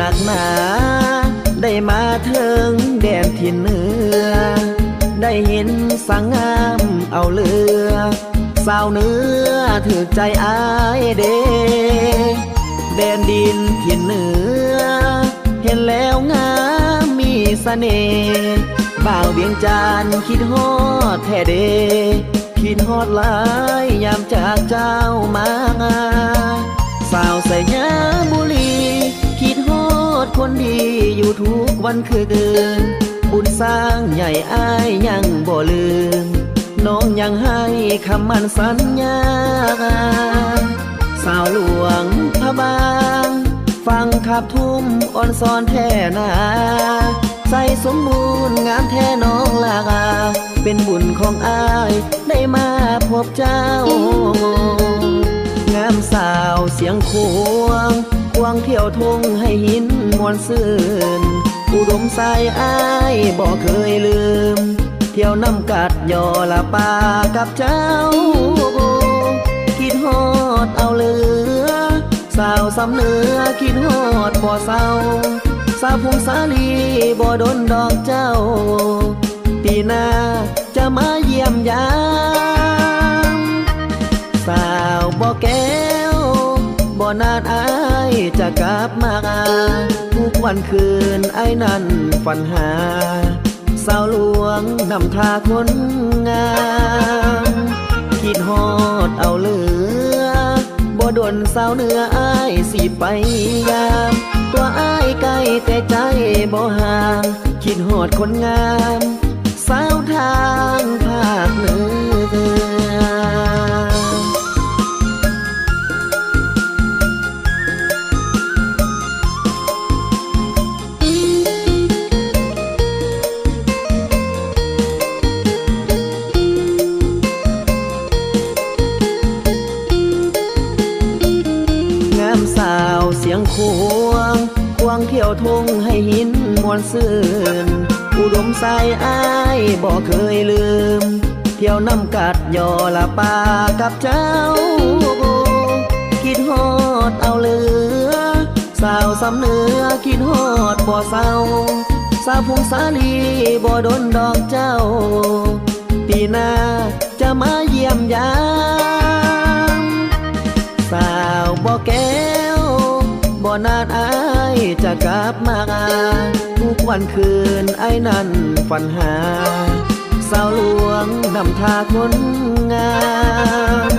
ນັກໜາ ໄດ້ມາເຖິງແດນຖິ່ນເໜືອ ໄດ້ເຫັນສາງງາມເອົາເຫຼືອ ສາວເໜືອຖືກໃຈອ້າຍເດ ແດນດິນຖິ່ນເໜືອ ເຫັນແລ້ວງາມມີສະເໜ່ ບ່າວວຽງຈັນຄິດຮອດແທ້ເດ ຄິດຮອດຫຼາຍຍາມຈາກເຈົ້າມາ ສາວໄຊຍະບູລີ ຄິດຮອດຄົນດີຢູ່ທຸກວັນຄືນ ບຸນສ້າງໃຫຍ່ອ້າຍຍັງບໍ່ລືມ ນ້ອງຍັງໃຫ້ຄຳໝັ້ນສັນຍາ ສາວຫຼວງພະບາງ ຟັງຄາບທຸ່ມອ່ອນຊອນແທ້ນາ ໃສສົມບູນງາມແທ້ນ້ອງຫຼາ ເປັນບຸນຂອງອ້າຍໄດ້ມາພົບເຈົ້າ ງາມສາວຊຽງຂວາງ ຂວາງທ່ຽວທົ່ງໃຫ້ຫິນມ່ວນຊື່ນ ອຸດົມໄຊອ້າຍບໍ່ເຄີຍລືມ ທ່ຽວນຳກັດຍໍລະປາກັບເຈົ້າ ຄິດຮອດເອົາເຫຼືອ ສາວຊຳເໜືອຄິດຮອດບໍ່ເຊົາ ສາວຜົ້ງສາລີບໍ່ດົນດອກເຈົ້າ ປີໜ້າຈະມາຢ້ຽມຢາມ ສາວບໍ່ແກ້ວ ບໍ່ນານອ້າຍຈະກັບມາ ທຸກວັນຄືນອ້າຍນັ້ນຝັນຫາ ສາວຫຼວງນຳທ່າຄົນງາມ ຄິດຮອດເອົາເຫຼືອ ບໍ່ດົນສາວເໜືອອ້າຍຊິໄປຢາມ ຕົວອ້າຍໃກ້ແຕ່ໃຈບໍ່ຫ່າງ ຄິດຮອດຄົນງາມ ສາວທາງພາກເໜືອ ງາມສາວຊຽງຂວາງ ຂວາງທ່ຽວທົ່ງໃຫ້ຫິນມ່ວນຊື່ນ ອຸດົມໄຊອ້າຍບໍ່ເຄີຍລືມ ທ່ຽວນຳກັດຍໍລະປາກັບເຈົ້າ ຄິດຮອດເອົາເຫຼືອ ສາວຊຳເໜືອຄິດຮອດບໍ່ເຊົາ ສາວຜົ້ງສາລີບໍ່ດົນດອກເຈົ້າ ປີໜ້າຈະມາຢ້ຽມຢາມ ສາວບໍ່ແກ້ວ ບໍ່ນານອ້າຍຈະກັບມາ ທຸກວັນຄືນອ້າຍນັ້ນຝັນຫາ ສາວຫຼວງນຳທ່າຄົນງາມ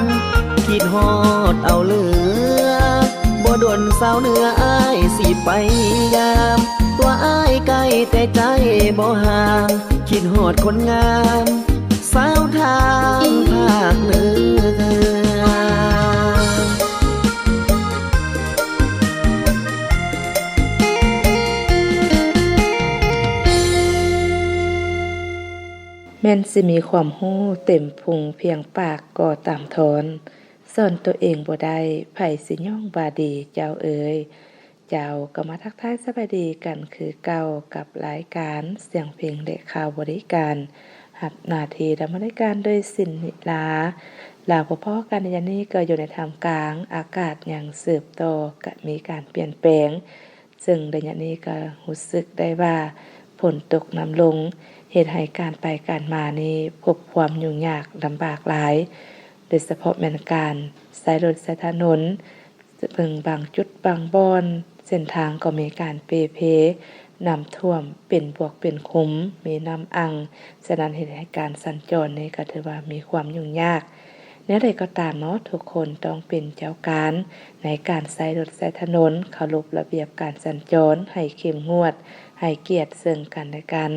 ຄິດຮອດເອົາເຫຼືອ ບໍ່ດົນສາວເໜືອອ້າຍຊິໄປຢາມ ຕົວອ້າຍໃກ້ແຕ່ໃຈບໍ່ຫ່າງ ຄິດຮອດຄົນງາມ ສາວທາງພາກເໜືອ. ແມ່ນຊິມີຄວາມຮູ້ເຕັມພຸງພຽງປາກກໍຕາມທອນ ສອນຕົວເອງບໍ່ໄດ້ ໃຜຊິຍ້ອງວ່າດີເຈົ້າເອີຍ. ເຈົ້າ ກໍມາທັກທາຍສະບາຍດີກັນຄືເກົ່າກັບລາຍການສຽງເພງ ແລະ ຂ່າວບໍລິການ ຮັບໜ້າທີ່ດຳເນີນລາຍການໂດຍ ສິນນິລາ ແລ້ວພໍ້ກັນໃນຍາມນີ້ກໍຢູ່ໃນທ່າມກາງອາກາດຍັງສືບຕໍ່ກະມີການປ່ຽນແປງ ເຊິ່ງໄລຍະນີ້ກໍຮູ້ສຶກໄດ້ວ່າຝົນຕົກນຳລົງ ເຮັດໃຫ້ການໄປການມານີ້ພົບຄວາມຫຍຸ້ງຍາກລຳບາກຫຼາຍ ໂດຍສະເພາະແມ່ນການໃຊ້ລົດໃຊ້ຖະໜົນ ເຊິ່ງບາງຈຸດບາງບ່ອນເສັ້ນທາງກໍມີການເປ່ເພ ນ້ຳຖ້ວມເປັນບວກເປັນຂຸມ ມີນ້ຳອັ່ງ ສະນັ້ນເຮັດໃຫ້ການສັນຈອນນີ້ກໍຖືວ່າມີຄວາມຫຍຸ້ງຍາກ. ແນວໃດກໍຕາມເນາະ ທຸກຄົນຕ້ອງເປັນເຈົ້າການໃນການໃຊ້ລົດໃຊ້ຖະໜົນ ເຄົາລົບລະບຽບການສັນຈອນໃຫ້ເຂັ້ມງວດ ໃຫ້ກຽດເຊິ່ງກັນແລະກັນ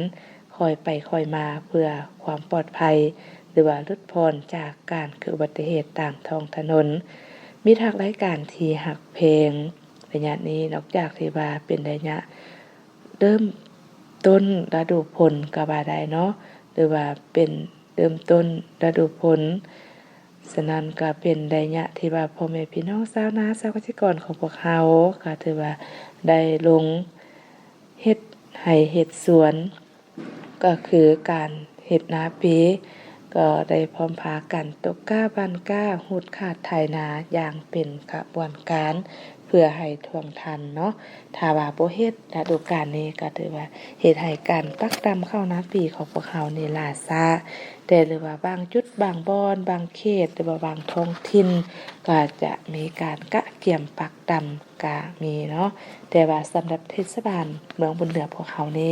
ຄ່ອຍໄປຄ່ອຍມາ ເພື່ອຄວາມປອດໄພ ຫຼືວ່າຫຼຸດຜ່ອນຈາກການເກີດອຸບັດຕິເຫດຕາມທ້ອງຖະໜົນ. ມິດຮັກລາຍການທີ່ຮັກແພງ ໄລຍະນີ້ນອກຈາກທີ່ວ່າເປັນໄລຍະເລີ່ມຕົ້ນລະດູຝົນກໍວ່າໄດ້ເນາະ ຫຼືວ່າເປັນເລີ່ມຕົ້ນລະດູຝົນ ສະນັ້ນກໍເປັນໄລຍະທີ່ວ່າພໍ່ແມ່ພີ່ນ້ອງຊາວນາ ຊາວກະສິກອນຂອງພວກເຮົາ ກໍຖືວ່າໄດ້ລົງເຮັດໄຮ່ເຮັດສວນ ກໍຄືການເຮັດນາປີ ກໍໄດ້ພ້ອມພາກັນຕົກກ້າບັ້ນກ້າ ຮູດຄາດໄຖນາຢ່າງເປັນຂະບວນການ ເພື່ອໃຫ້ທ່ວງທັນເນາະ. ຖ້າວ່າບໍ່ເຮັດ ລະດູການນີ້ກໍຖືວ່າເຮັດໃຫ້ການປັກດຳເຂົ້ານາປີຂອງພວກເຮົານີ້ຫຼ້າຊ້າ, ແຕ່ຫຼືວ່າບາງຈຸດບາງບ່ອນ ບາງເຂດ ຫຼືວ່າບາງທ້ອງຖິ່ນ ກໍຈະມີການກະກຽມປັກດຳກະມີເນາະ. ແຕ່ວ່າສຳລັບເທດສະບານເມືອງບຸນເຫຼືອພວກເຮົານີ້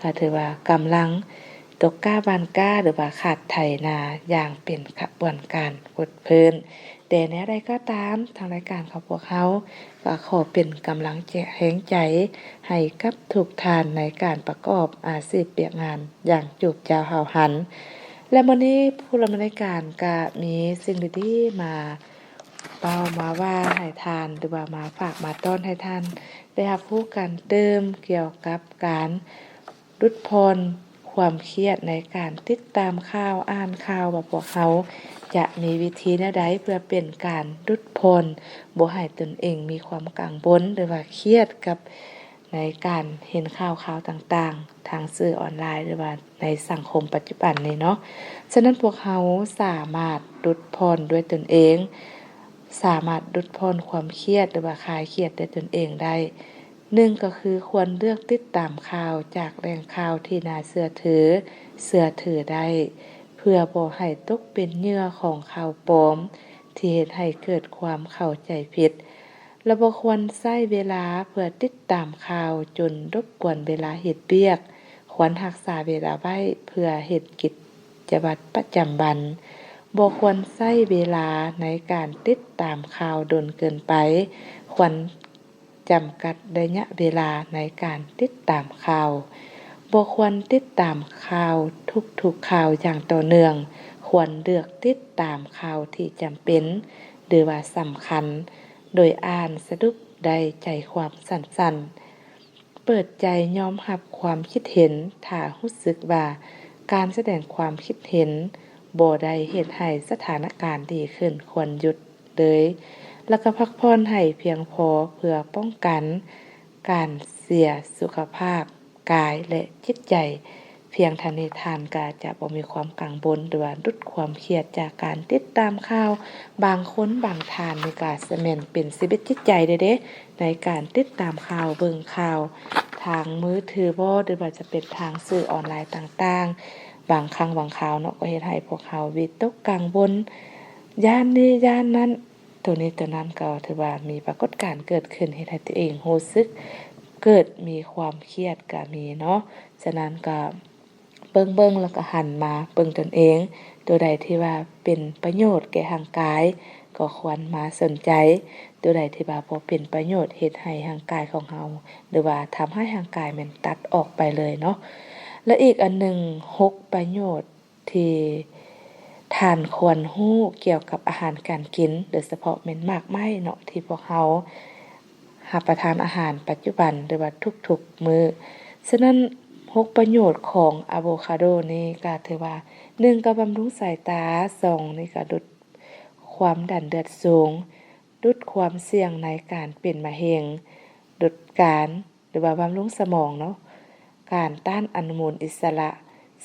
ກໍຖືວ່າກຳລັງຕົກກ້າຫວ່ານກ້າ ຫຼືວ່າຂາດໄຖນາຢ່າງເປັນຂະບວນການຟົດຟື້ນ. ແຕ່ແນວໃດກໍຕາມ, ທາງລາຍການຂອງພວກເຮົາກໍຂໍເປັນກຳລັງແຮງໃຈໃຫ້ກັບທຸກທ່ານໃນການປະກອບອາຊີບວຽກງານຢ່າງຈູບຈາວຫ້າວຫັນ. ແລະ ມື້ນີ້ຜູ້ດຳເນີນລາຍການກໍມີສິ່ງດີໆມາເວົ້າມາວ່າໃຫ້ທ່ານ ຫຼືວ່າມາຝາກມາຕ້ອນໃຫ້ທ່ານໄດ້ຮັບຮູ້ກັນຕື່ມ ກ່ຽວກັບການ ຫຼຸດຜ່ອນຄວາມຄຽດໃນການຕິດຕາມຂ່າວ, ອ່ານຂ່າວ ວ່າພວກເຮົາຈະມີວິທີແນວໃດເພື່ອເປັນການຫຼຸດຜ່ອນ, ບໍ່ໃຫ້ຕົນເອງມີຄວາມກັງວົນ ຫຼືວ່າຄຽດກັບໃນການເຫັນຂ່າວຄາວຕ່າງໆ ທາງສື່ອອນລາຍ ຫຼືວ່າໃນສັງຄົມປັດຈຸບັນນີ້ເນາະ. ສະນັ້ນພວກເຮົາສາມາດຫຼຸດຜ່ອນດ້ວຍຕົນເອງ, ສາມາດຫຼຸດຜ່ອນຄວາມຄຽດ ຫຼືວ່າຄາຍຄຽດດ້ວຍຕົນເອງໄດ້. ໜຶ່ງກໍຄືຄວນເລືອກຕິດຕາມຂ່າວຈາກແຫຼ່ງຂ່າວທີ່ໜ້າເຊື່ອຖື, ເຊື່ອຖືໄດ້, ເພື່ອບໍ່ໃຫ້ຕົກເປັນເຫຍື່ອຂອງຂ່າວປອມທີ່ເຮັດໃຫ້ເກີດຄວາມເຂົ້າໃຈຜິດ ແລະ ບໍ່ຄວນໃຊ້ເວລາເພື່ອຕິດຕາມຂ່າວຈົນລົບກວນເວລາເຮັດວຽກ, ຄວນຮັກສາເວລາໄວ້ເພື່ອເຮັດກິດຈະວັດປະຈຳວັນ, ບໍ່ຄວນໃຊ້ເວລາໃນການຕິດຕາມຂ່າວດົນເກີນໄປ, ຄວນ ຈຳກັດໄລຍະເວລາໃນການຕິດຕາມຂ່າວ, ບໍ່ຄວນຕິດຕາມຂ່າວທຸກໆຂ່າວຢ່າງຕໍ່ເນື່ອງ, ຄວນເລືອກຕິດຕາມຂ່າວທີ່ຈຳເປັນ ຫຼືວ່າສຳຄັນ, ໂດຍອ່ານສະຫຼຸບໄດ້ໃຈຄວາມສັ້ນໆ. ເປີດໃຈຍອມຮັບຄວາມຄິດເຫັນ ຖ້າຮູ້ສຶກວ່າການສະແດງຄວາມຄິດເຫັນບໍ່ໄດ້ເຮັດໃຫ້ສະຖານະການດີຂຶ້ນ ຄວນຢຸດ ເລີຍ ແລ້ວກໍພັກຜ່ອນໃຫ້ພຽງພໍເພື່ອປ້ອງກັນການເສຍສຸຂະພາບກາຍ ແລະ ຈິດໃຈ. ພຽງເທົ່ານີ້ທ່ານກໍຈະບໍ່ມີຄວາມກັງວົນ ຫຼືວ່າຫຼຸດຄວາມຄຽດຈາກການຕິດຕາມຂ່າວ. ບາງຄົນບາງທ່ານນີ້ກໍສະແມ່ນເປັນຊີວິດຈິດໃຈເດ້ ໃນການຕິດຕາມຂ່າວ ເບິ່ງຂ່າວທາງມືຖືບໍ ຫຼືວ່າຈະເປັນທາງສື່ອອນລາຍຕ່າງໆ. ບາງຄັ້ງບາງຄາວເນາະ ກໍເຮັດໃຫ້ພວກເຮົາວິຕົກກັງວົນ ຢ້ານນີ້ຢ້ານນັ້ນ ໂຕນີ້ໂຕນັ້ນ ກໍຖືວ່າມີປາກົດການເກີດຂຶ້ນ ເຮັດໃຫ້ຕົວເອງຮູ້ສຶກເກີດມີຄວາມຄຽດກໍມີເນາະ. ສະນັ້ນກໍເບິ່ງໆ ແລ້ວກໍຫັນມາເບິ່ງຕົນເອງ, ໂຕໃດທີ່ວ່າເປັນປະໂຫຍດແກ່ຮ່າງກາຍ ກໍຄວນມາສົນໃຈ, ໂຕໃດທີ່ວ່າບໍ່ເປັນປະໂຫຍດ ເຮັດໃຫ້ຮ່າງກາຍຂອງເຮົາ ຫຼືວ່າທຳຮ້າຍຮ່າງກາຍ ແມ່ນຕັດອອກໄປເລີຍເນາະ. ແລະ ອີກອັນໜຶ່ງ ຫົກປະໂຫຍດ ທີ່ທ່ານຄວນຮູ້ກ່ຽວກັບອາຫານການກິນ, ໂດຍສະເພາະແມ່ນໝາກໄມ້ເນາະ ທີ່ພວກເຮົາຮັບປະທານອາຫານປັດຈຸບັນ ຫຼືວ່າທຸກໆມື້. ສະນັ້ນ ຫົກປະໂຫຍດຂອງອາໂວຄາໂດນີ້ກໍຖືວ່າ ໜຶ່ງ ກໍບຳລຸງສາຍຕາ, ສອງ ນີ້ກໍຫຼຸດຄວາມດັນເລືອດສູງ, ຫຼຸດຄວາມສ່ຽງໃນການເປັນມະເຮັງ, ຫຼຸດການ ຫຼືວ່າບຳລຸງສະໝອງເນາະ, ການຕ້ານອະນຸມູນອິດສະຫຼະ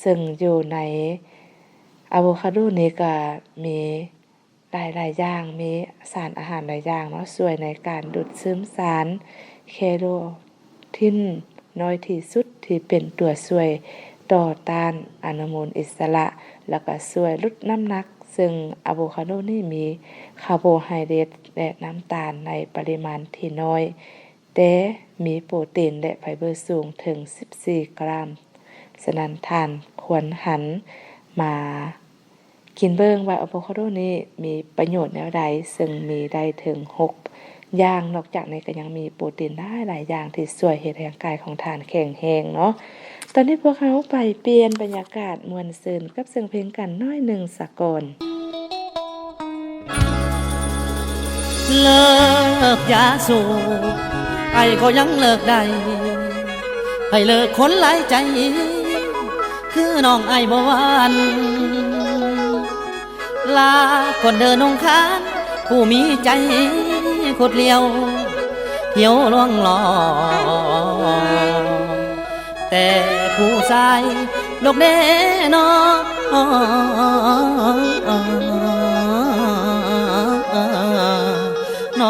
ເຊິ່ງຢູ່ໃນອາໂວຄາໂດນີ້ກໍມີຫຼາຍໆຢ່າງ, ມີສານອາຫານຫຼາຍຢ່າງເນາະ ຊ່ວຍໃນການດູດຊຶມສານແຄໂຣທີນນ້ອຍທີ່ສຸດ ທີ່ເປັນຕົວຊ່ວຍຕໍ່ຕ້ານອະນຸມູນອິດສະຫຼະ ແລ້ວກໍຊ່ວຍຫຼຸດນ້ຳໜັກ, ເຊິ່ງອາໂວຄາໂດນີ້ມີຄາໂບໄຮເດຣດ ແລະ ນ້ຳຕານໃນປະລິມານທີ່ນ້ອຍ. ແຕ່ມີໂປຣຕີນ ແລະ ໄຟເບີສູງເຖິງສິບສີ່ກຣາມ. ສະນັ້ນທ່ານຄວນຫັນມາກິນເບິ່ງວ່າອາໂວຄາໂດນີ້ມີປະໂຫຍດແນວໃດ, ເຊິ່ງມີໄດ້ເຖິງຫົກຢ່າງ. ນອກຈາກນີ້ກໍຍັງມີໂປຣຕີນຫຼາຍໆຢ່າງທີ່ຊ່ວຍເຮັດໃຫ້ຮ່າງກາຍຂອງທ່ານແຂງແຮງເນາະ. ຕອນນີ້ພວກເຮົາໄປປ່ຽນບັນຍາກາດມ່ວນຊື່ນກັບສຽງເພງກັນໜ້ອຍໜຶ່ງສາກ່ອນ. ເລີກຢາສູບ ອ້າຍກໍຍັງເລີກໄດ້ ໃຜເລີກຄົນຫຼາຍໃຈ ຄືນ້ອງອ້າຍບໍ່ຫວັ່ນ ລາກ່ອນເດີນ້ອງຄານ ຜູ້ມີໃຈຄົດລ້ຽວ ທ່ຽວລ່ວງຫຼອ ແຕ່ຜູ້ຊາຍດົກເດ້ນ້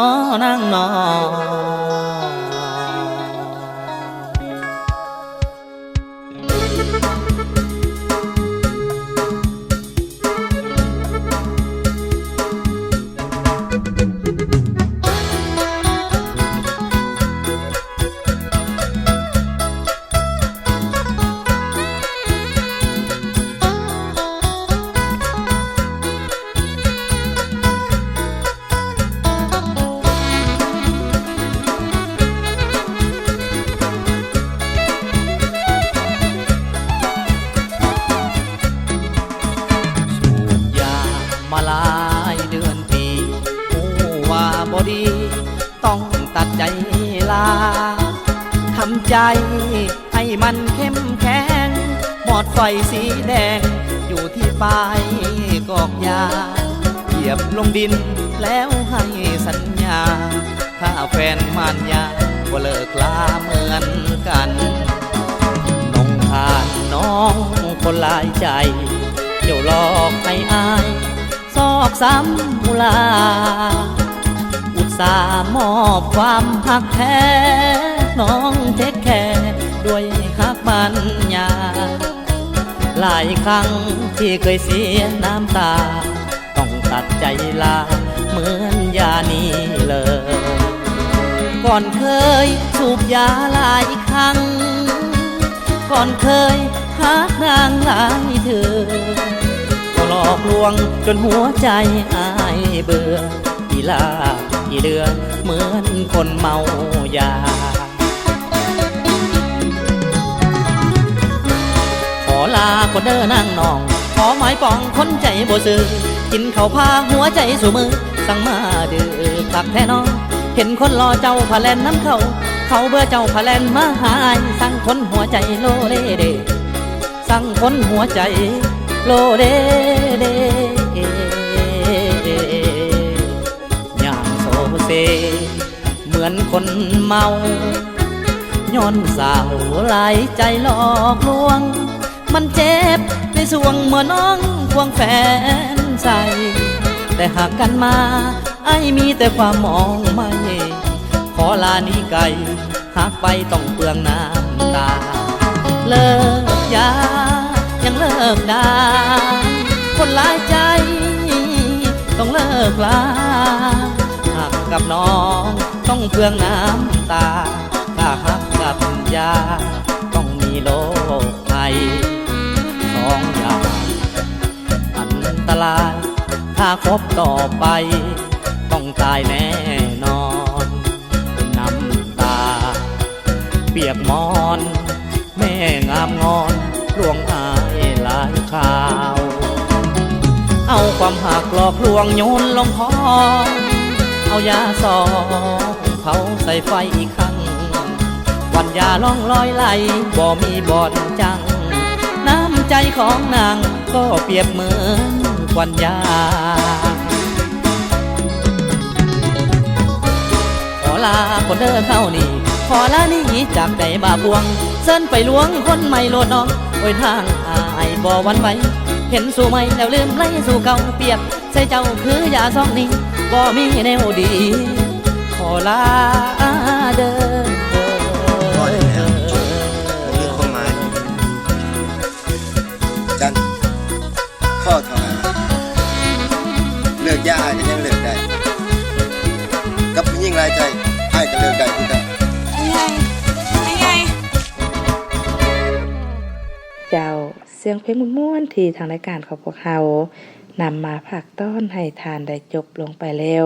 ອ ນາງນ້ອງ. ສູບຢາມາຫຼາຍເດືອນປີ ຮູ້ວ່າບໍ່ດີ ຕ້ອງຕັດໃຈລາ ທຳໃຈໃຫ້ມັນເຂັ້ມແຂງ ໝອດໄຟສີແດງ ຢູ່ທີ່ປາຍກອກຢາ ຢຽບລົງດິນແລ້ວໃຫ້ສັນຍາ ຖ້າແຟນມານຍາ ບໍ່ເລີກລາເໝືອນກັນ ນ້ອງທ່ານນ້ອງຄົນຫຼາຍໃຈ ທ່ຽວຫຼອກໃຫ້ອາຍ ຊອກສຳມຸລາ ອຸດສາມອບຄວາມຮັກແທ້ ນ້ອງເທກແຄດ້ວຍຮັກປັນຍາ ຫຼາຍຄັ້ງທີ່ເຄີຍເສຍນ້ຳຕາ ຕ້ອງຕັດໃຈລາເໝືອນຢານີ້ເລີຍ ກ່ອນເຄີຍສູບຢາຫຼາຍຄັ້ງ ກ່ອນເຄີຍຮັກນາງຫຼາຍເທື່ອ ກໍຫຼອກລວງຈົນຫົວໃຈອ້າຍເບື່ອ ອີຫຼ້າອີເຫຼືອເໝືອນຄົນເມົາຢາ. ຂໍລາກ່ອນເດີນາງນ້ອງ ຂໍໝາຍປອງຄົນໃຈບໍ່ຊື່ ກິນເຂົ້າພາຫົວໃຈສູ່ມື້ ສັ່ງມາດື້ຄັກແທ້ນ້ອງ ເຫັນຄົນລໍເຈົ້າພາແລ່ນນຳເຂົາ ເຂົາເບື່ອເຈົ້າພາແລ່ນມາຫາອ້າຍ ສັ່ງຄົນຫົວໃຈໂລເລເດ ສັ່ງຄົນຫົວໃຈໂລເລເດ ຍ່າງໂຊເຊ ເໝືອນຄົນເມົາ ຍ້ອນສາວຫຼາຍໃຈຫຼອກລວງ ມັນເຈັບໃນຊ່ວງເມື່ອນ້ອງຄວງແຟນໃສ່ ແຕ່ຫາກກັນມາ ອ້າຍມີແຕ່ຄວາມມອງໄມ້ ຂໍລາໜີໄກ ຫາກໄປຕ້ອງເປືອງນ້ຳຕາ ເລີກຢາຍັງເລີກດາ ຄົນຫຼາຍໃຈຕ້ອງເລີກລາ ຮັກກັບນ້ອງຕ້ອງເປືອງນ້ຳຕາ ຖ້າຮັກກັບຢາຕ້ອງມີໂລກໄພ ສອງຢ່າງອັນຕະລາຍ ຖ້າຄົບຕໍ່ໄປຕ້ອງຕາຍແນ່ນອນ ນ້ຳຕາປຽກໝອນ ແມ່ງາມງອນລວງອ້າຍຫຼາຍຄາວ ເອົາຄວາມຮັກຫຼອກລວງໂຍນລົງຄອງ ເອົາຢາສອງເຜົາໃສ່ໄຟອີກຄັ້ງ ຄວັນຢາລ່ອງລອຍໄຫຼບໍ່ມີບ່ອນຈັ່ງ ນ້ຳໃຈຂອງນາງກໍປຽບເໝືອນຄວັນຢາ. ຂໍລາກ່ອນເດີເຮົານີ້ ຂໍລາໜີຈາກໃຈບາບວງ ເຊີນໄປລວງຄົນໃໝ່ໂລດນ້ອງ ໂອ້ຍ ທາງອ້າຍບໍ່ຫວັ່ນໄຫວ ເຫັນສູ່ໃໝ່ແລ້ວລືມໄຫຼສູ່ເກົ່າ ປຽບໃສ່ເຈົ້າຄືຢາຊອງນີ້ ບໍ່ມີແນວດີ ຂໍລາເດີ. ພໍແລ້ວ ບໍ່ມີຄວາມໝາຍ ຈັນ ພໍເທົ່ານັ້ນ ເລີກຢາອ້າຍກໍຍັງເລີກໄດ້ ກັບຜູ້ຍິງຫຼາຍໃຈ ອ້າຍກໍເລີກໄດ້ຄືກັນ. ແມ່ໃຫຍ່ ແມ່ໃຫຍ່ ເຈົ້າ ສຽງເພງມ່ວນໆ ທີ່ທາງລາຍການຂອງພວກເຮົານຳມາຝາກຕ້ອນໃຫ້ທ່ານໄດ້ຈົບລົງໄປແລ້ວ.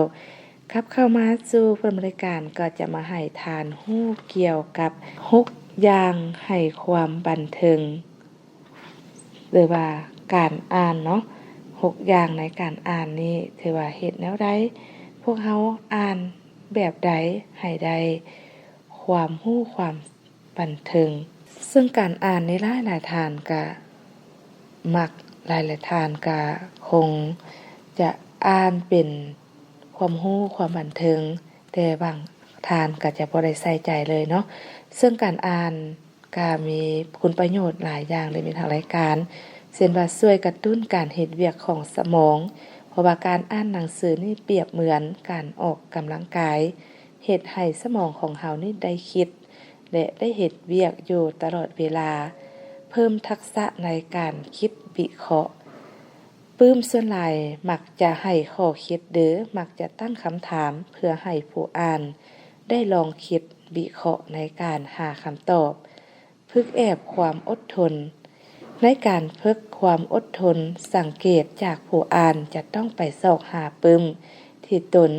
ກັບເຂົ້າມາສູ່ເປີດລາຍການ ກໍຈະມາໃຫ້ທ່ານຮູ້ກ່ຽວກັບຫົກຢ່າງໃຫ້ຄວາມບັນເທີງ ຫຼືວ່າການອ່ານເນາະ ຫົກຢ່າງໃນການອ່ານນີ້ ຖືວ່າເຮັດແນວໃດ ພວກເຮົາອ່ານແບບໃດໃຫ້ໄດ້ຄວາມຮູ້ຄວາມບັນເທີງ. ເຊິ່ງການອ່ານນີ້ຫຼາຍໆທ່ານກະມັກ ຫຼາຍໆທ່ານກະຄົງຈະອ່ານເປັນຄວາມຮູ້ຄວາມບັນເທີງ ແຕ່ບາງທ່ານກະຈະບໍ່ໄດ້ໃສ່ໃຈເລີຍເນາະ. ເຊິ່ງການອ່ານ ກະມີຄຸນປະໂຫຍດຫຼາຍຢ່າງເລີຍ ມີທັງລາຍການ ເຊັ່ນວ່າຊ່ວຍກະຕຸ້ນການເຮັດວຽກຂອງສະໝອງ, ພາະວ່າການອ່ານໜັງສືນີ້ປຽບເໝືອນການອອກກຳລັງກາຍ, ເຮັດໃຫ້ສະໝອງຂອງເຮົານີ້ໄດ້ຄິດ ແລະ ໄດ້ເຮັດວຽກຢູ່ຕະຫຼອດເວລາ, ເພີ່ມທັກສະໃນການຄິດວິເຄາະ. ປຶ້ມສ່ວນຫຼາຍມັກຈະໃຫ້ຂໍ້ຄິດ ຫຼື ມັກຈະຕັ້ງຄຳຖາມເພື່ອໃຫ້ຜູ້ອ່ານໄດ້ລອງຄິດວິເຄາະໃນການຫາຄຳຕອບ. ຝຶກແອບຄວາມອົດທົນ. ໃນການຝຶກຄວາມອົດທົນ, ສັງເກດຈາກຜູ້ອ່ານຈະຕ້ອງໄປຊອກຫາປຶ້ມທີ່ຕົນ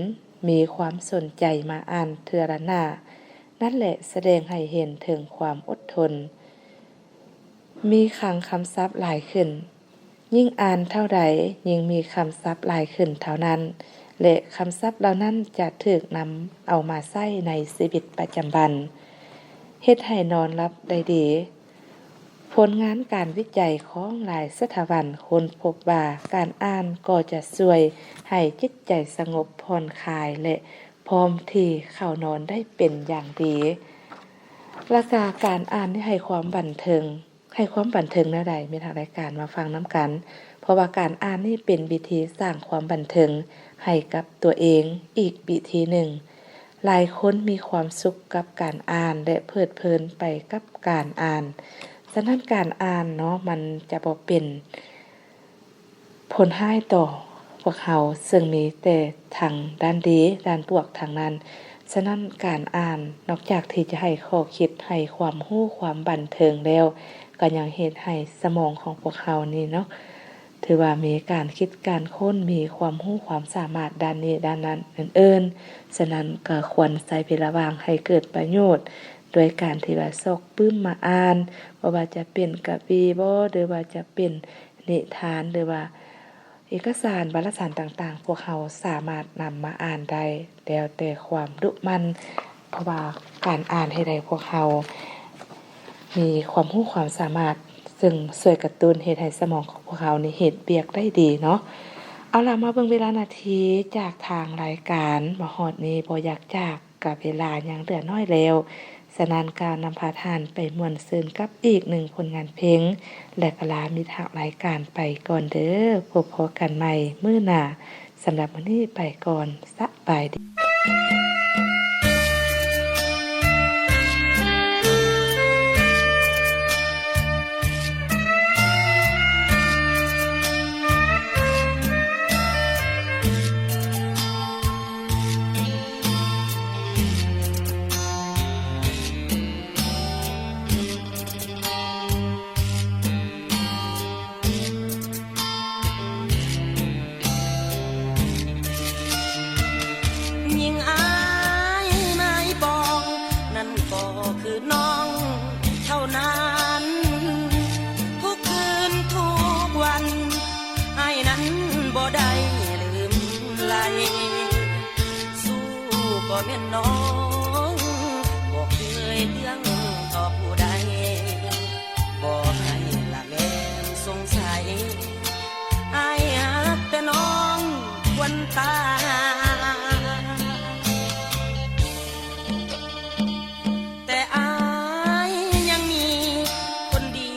ມີຄວາມສົນໃຈມາອ່ານເທື່ອລະໜ້າ. ນັ້ນແຫຼະສະແດງໃຫ້ເຫັນເຖິງຄວາມອົດທົນ. ມີຄັງຄຳສັບຫຼາຍຂຶ້ນ. ຍິ່ງອ່ານເທົ່າໃດ, ຍິ່ງມີຄຳສັບຫຼາຍຂຶ້ນເທົ່ານັ້ນ ແລະ ຄຳສັບເຫຼົ່ານັ້ນຈະຖືກນຳເອົາມາໃຊ້ໃນຊີວິດປະຈຳວັນ, ເຮັດໃຫ້ນອນຫຼັບໄດ້ດີ. ຜົນງານການວິໄຈຂອງຫຼາຍສະຖາບັນຄົ້ນພົບວ່າ ການອ່ານກໍຈະຊ່ວຍໃຫ້ຈິດໃຈສະຫງົບຜ່ອນຄາຍ ແລະ ພ້ອມທີ່ເຂົ້ານອນໄດ້ເປັນຢ່າງດີ. ແລະ ການອ່ານນີ້ໃຫ້ຄວາມບັນເທີງ ໃຫ້ຄວາມບັນເທີງແນວໃດ? ແມ່ນທາງລາຍການມາຟັງນຳກັນ, ເພາະວ່າການອ່ານນີ້ເປັນວິທີສ້າງຄວາມບັນເທີງໃຫ້ກັບຕົວເອງອີກວິທີໜຶ່ງ. ຫຼາຍຄົນມີຄວາມສຸກກັບການອ່ານ ແລະ ເພີດເພີນໄປກັບການອ່ານ. ສະນັ້ນ ການອ່ານເນາະ ມັນຈະບໍ່ເປັນ ຜົນຮ້າຍຕໍ່ພວກເຮົາ, ເຊິ່ງມີແຕ່ທາງດ້ານດີ, ດ້ານບວກທັງນັ້ນ. ສະນັ້ນ ການອ່ານນອກຈາກທີ່ຈະໃຫ້ຂໍ້ຄິດ, ໃຫ້ຄວາມຮູ້, ຄວາມບັນເທີງແລ້ວ, ກໍຍັງເຮັດໃຫ້ສະໝອງຂອງພວກເຮົານີ້ເນາະ ຖືວ່າມີການຄິດການຄົ້ນ, ມີຄວາມຮູ້ຄວາມສາມາດດ້ານນີ້ດ້ານນັ້ນອື່ນໆ. ສະນັ້ນ ກໍຄວນໃຊ້ເວລາວ່າງໃຫ້ເກີດປະໂຫຍດ ດ້ວຍການທີ່ວ່າຊອກປຶ້ມມາອ່ານ, ບໍ່ວ່າຈະເປັນກະວີບໍ ຫຼືວ່າຈະເປັນ ນິທານ ຫຼືວ່າເອກະສານ ວາລະສານຕ່າງໆ ພວກເຮົາສາມາດນຳມາອ່ານໄດ້ ແລ້ວແຕ່ຄວາມດຸໝັ່ນ, ເພາະວ່າການອ່ານເຮັດໃຫ້ພວກເຮົາມີຄວາມຮູ້ຄວາມສາມາດ ເຊິ່ງຊ່ວຍກະຕຸ້ນເຮັດໃຫ້ສະໝອງຂອງພວກເຮົານີ້ເຮັດວຽກໄດ້ດີເນາະ. ເອົາລະ ມາເບິ່ງເວລານາທີຈາກທາງລາຍການ ມາຮອດນີ້ບໍ່ຢາກຈາກ ກະເວລາຍັງເຫຼືອໜ້ອຍແລ້ວ, ສະນັ້ນກໍນຳພາທ່ານໄປມ່ວນຊື່ນກັບອີກໜຶ່ງຜົນງານເພງ ແລະ ກະລາມິດທາງລາຍການໄປກ່ອນເດີ. ພົບພໍ້ກັນໃໝ່ມື້ໜ້າ. ສຳລັບມື້ນີ້ໄປກ່ອນ, ສະບາຍດີ. ຍິ່ງອ້າຍໝາຍປອງ ນັ້ນກໍຄືນ້ອງເທົ່ານັ້ນ. ທຸກຄືນທຸກວັນ ອ້າຍນັ້ນບໍ່ໄດ້ລືມໄລ. ສູ້ກໍແມ່ນນ້ອງ ບໍ່ເຄີຍເລື່ອງຕໍ່ຜູ້ໃດ. ບໍ່ໃຫ້ລະແມ່ນສົງໄສ ອ້າຍຮັກແຕ່ນ້ອງຄວັນຕາ. ແຕ່ອ້າຍຍັງມີຄົນດີ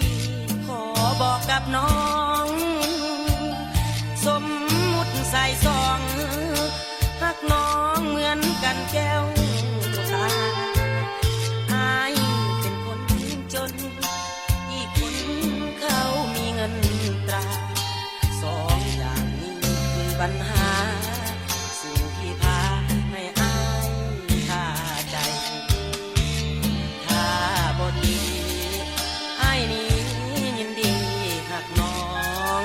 ຂໍບອກກັບນ້ອງ ສົມມຸດສາຍສອງ ຮັກນ້ອງເໝືອນກັນແກ້ວຕາ. ອ້າຍເປັນຄົນຈົນ ອີກຄົນເຂົາມີເງິນຕາ. ສອງຢ່າງນີ້ຄືບັນຫາ ສິ່ງທີ່ພາໃຫ້ອ້າຍຄາໃຈ. ຖ້າບໍ່ດີ ອ້າຍນີ້ຍິນດີຮັກນ້ອງ.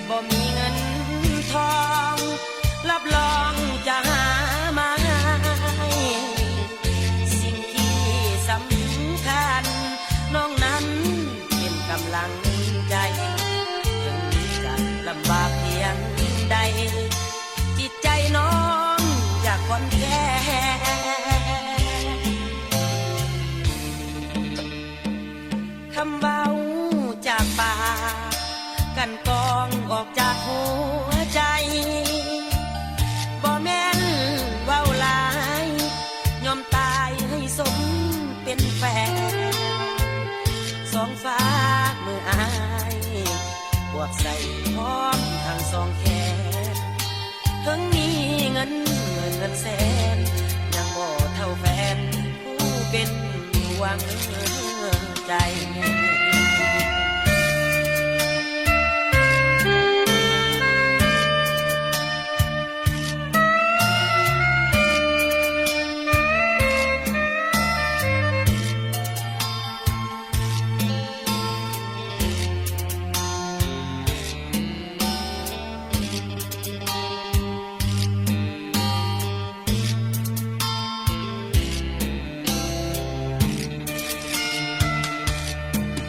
ບໍ່ມີເງິນທອງ ຮັບຮອງຈະຫາມາໃຫ້. ສິ່ງທີ່ສຳຄັນ ນ້ອງນັ້ນເປັນກຳລັງໃຈ. ເຖິງຈະລຳບາກພຽງໃດ ຈິດໃຈນ້ອງຢາກຄວນແຄ. ຄຳເວົ້າຈາກປາກ ກັ່ນກອງອອກຈາກຫົວໃຈ. ບໍ່ແມ່ນເວົ້າຫຼາຍ ຍອມຕາຍໃຫ້ສົມເປັນແຟນ. ສອງຝາກມືອ້າຍ ກວາດໃສ່ພ້ອມທັງສອງແຂ ເງິນແສນ ຍັງບໍ່ເທົ່າແຟນ ຜູ້ເປັນດວງໃຈ.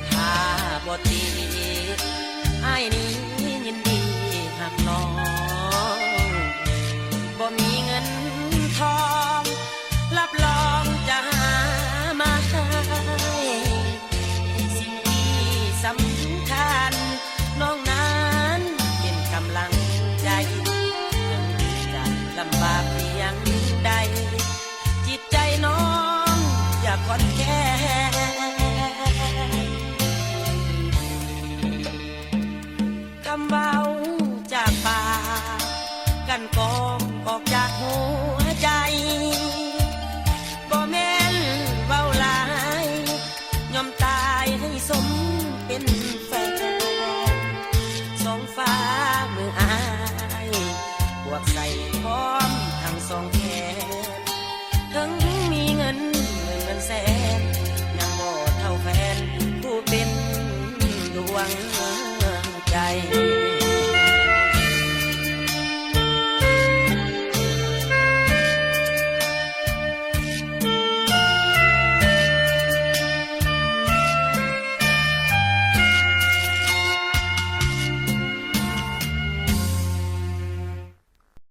ຖ້າບໍ່ຕິດ ອ້າຍນີ້ຍິນດີຮັບນ້ອງ ບໍ່ມີເງິນທອງ ຮັບຮອງຈະຫາມາໃຫ້. ສິ່ງທີ່ສຳຄັນ ນ້ອງນັ້ນເປັນກຳລັງໃຈ ເຖິງຈະລຳບາກພຽງໃດ ຈິດໃຈນ້ອງຢ່າຄອນແຄນ. ຄຳເວົ້າຈາກປາກ ກັ່ນກອງອອກຈາກຫົວໃຈ ບໍ່ແມ່ນເວົ້າຫຼາຍ ຍອມຕາຍໃຫ້ສົມເປັນແຟນ. ສອງຝ່າມືອ້າຍ ບວກໃສ່ພ້ອມທັງສອງແຂນ ເຖິງມີເງິນໝື່ນເງິນແສນ ຍັງບໍ່ເທົ່າແຟນ ຜູ້ເປັນດວງ